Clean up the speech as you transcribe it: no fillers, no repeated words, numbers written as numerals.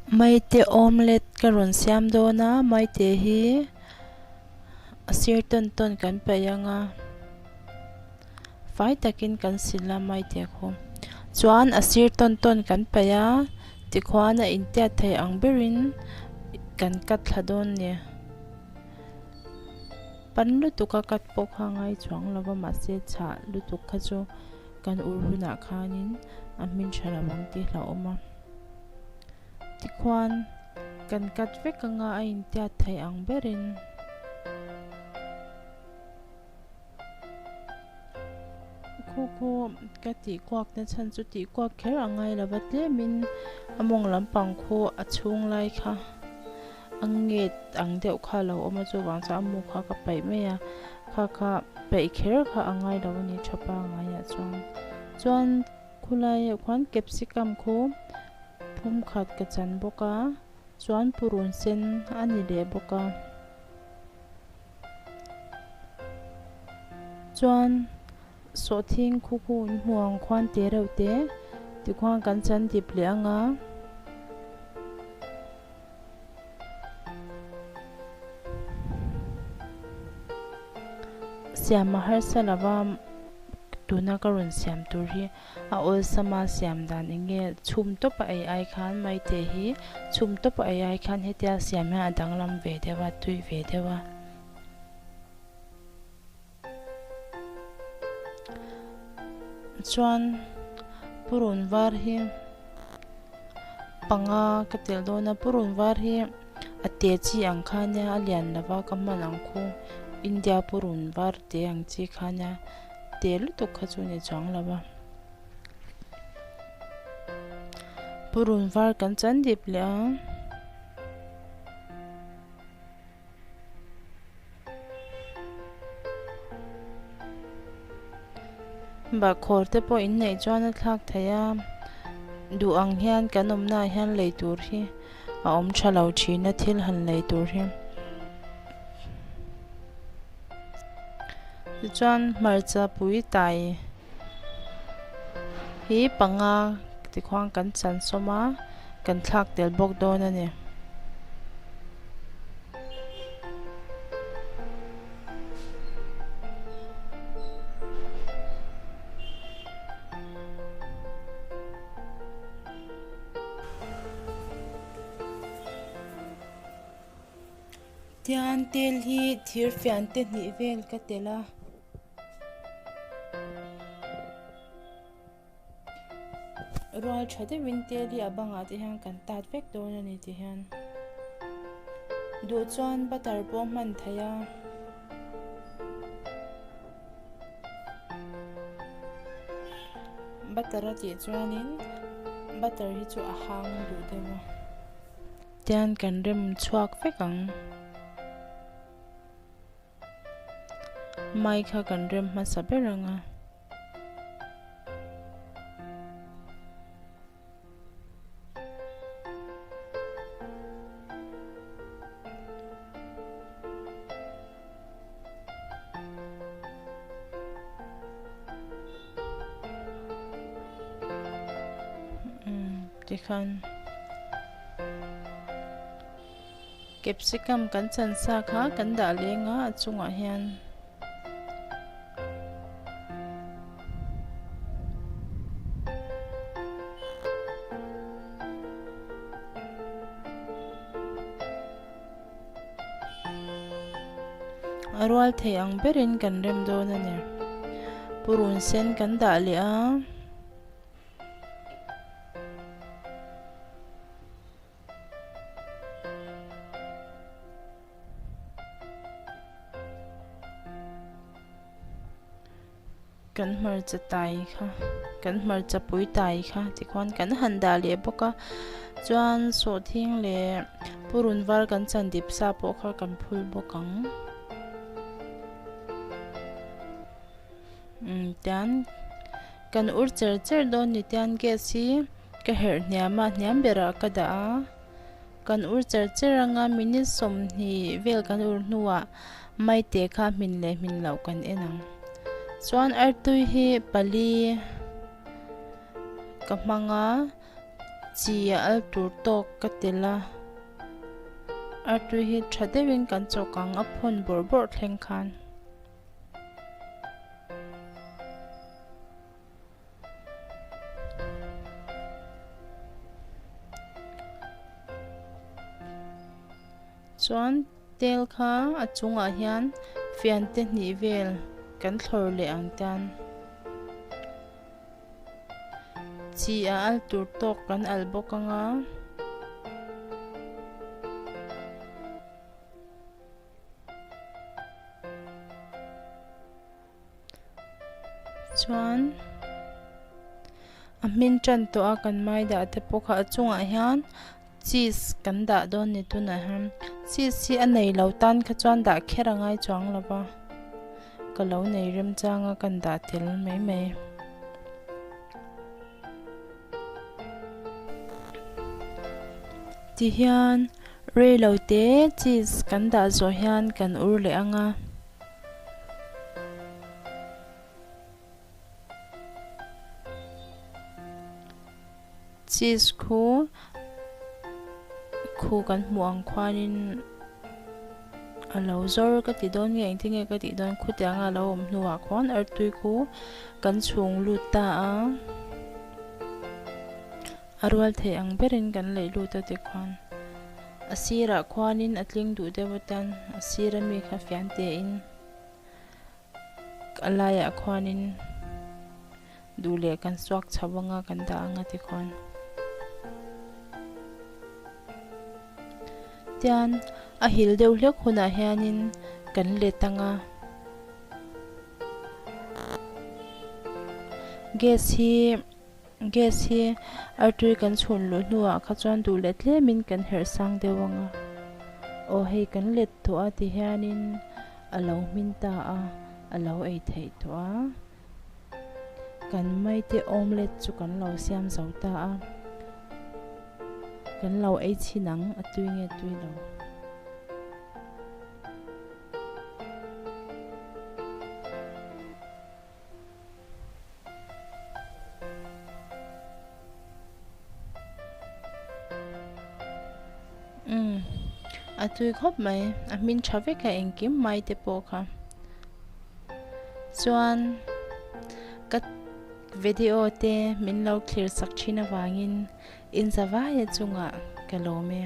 Maite omelette ka rawn siam dawn a, maite hi a sir tawn tawn kan paih ang a, fai takin kan sil a maite khu. Chuan a sir tawn tawn kan paih a, tikhuan a intiat thei ang berin kan cut thla dawn a ni. Pan lutuk a cut pawh kha a ngai chuang lo va mahse chhah lutuk kha chu kan ur hunah khanin a hmin tha lo ang tih hlauhawm a. Tikhuan kan cut vek anga a intiat theih ang berin. Khu khu ka tih kuak na chhan chu tih kuak kher a ngai lova tlemin a mawng lampang khu a chhung lai kha a nget ang deuh kha a lo awm a chuvang chuan a mu kha ka paih mai a kha kha paih kher kha a ngai lo a ni tha pangai ah chuan chuan khulai ah khuan capsicum khu phum khat ka chan bawk a chuan purun sen a ni leh bawk a. Chuan sawhthing khu khu in hmuh ang khuan te reuh te tikhuan kan chan dip leh ang a. Siam a harsa lova tuna ka rawn siam tur hi A awlsama siam dan eng nge? Chhum tawp a ei ai khan maite hi chhum tawp a ei ai khan hetia siam hian a danglam ve deuh a, tui ve deuh a. Chuan purun var hi panga ka telh dawn a, purun var hi a te chi ang kha nia a lian lova ka hman ang khu India purun var te ang chi kha nia. Te lutuk kha chu ni chuang lo a. Purun var kan chan dip leh a. Bahkhawr te pawh in neih chuan a thlak theih a. Duh ang hian kan awmna ah hian lei tur hi a awm tha lo thin a thil han lei tur hi. Tichuan hmarcha pui tai hi panga tikhuan kan chan sawm a kan thlak tel bawk dawn a ni. Tian tel hi thir fian te hnih vel ka telh a. Rual tha deuhin tel hi a bangah te hian kan tat vek dawn a ni ti hian. Duh chuan butter pawh hman theih a. Butter a tih chuanin butter hi chu a hang duh deuh a. Tian kan rem chhuak vek ang. Mai kha kan rem hmasa ber ang a. Tikhan capsicum kan chan sa kha kan dah leng a a chungah hian. A rual thei ang berin kan rem dawn a ni. Purun sen kan dah leh a. Kan hmarcha tai kha kan hmarcha pui tai kha tikhuan kan han dah leh bawk a chuan sawhthing leh purun var kan chan dip sa pawh kha kan phul bawk ang umm tian kan ur cher cher dawn ni tian gas hi ka herh hniam a hniam berah ka dah a kan ur cher cher anga minute 20 vel kan ur hnuah maite kha hmin leh hmin loh kan en ang chuan artui hi pali ka hmang a. Chi a al tur tawk ka telh a, artui hi tha deuhin kan chawk ang a phawn bawrh bawrh thleng khan. Chuan tel kha a chungah hian fiante hnih vel kan thlawr leh ang tan. Chi a al tur tawk kan al bawk ang a. Chuan a hmin tan tawh a kan maida te pawh kha a chungah hian cheese kan dah dawn ni tunah hian cheese hi a nei lo tan kha chuan dah kher a ngai chuang lo va ka lo nei remchang a kan dah tel mai mai. Tihian rei lo te cheese kan dah zawh hian kan ur leh ang a. Cheese khu khu kan hmuh ang khuanin a lo zawr ka ti dawn nge engtin nge ka tih dawn khutiang a lo awm hnuah khuan artui khu kan chhung lut ta a a rual theih ang berin kan leih lut a tikhuan a sirah khuanin a tling duh deuh atan a sir ami kha fian tein a laiah khuanin duh leh kan suak chho anga kan dah anga tikhuan tian a hil deuh hlek hunah hianin kan let anga gas hi. Gas hi artui kan chhun luh hnuah kha chuan duh leh tlemin kan herh sang deuh ang a, aw hei kan let tawh a ti hianin a lo hmin ta a, a lo ei theih tawh a, kan maite omelette chu kan lo siam zo ta a, kan lo ei chhin ang a tui nge tui lo. Umm a tui khawp mai a hmin tha vek a engkim mai te pawh kha chuan ka video te min lo thlir sak thin avangin in zavaia chungah ka lawm e.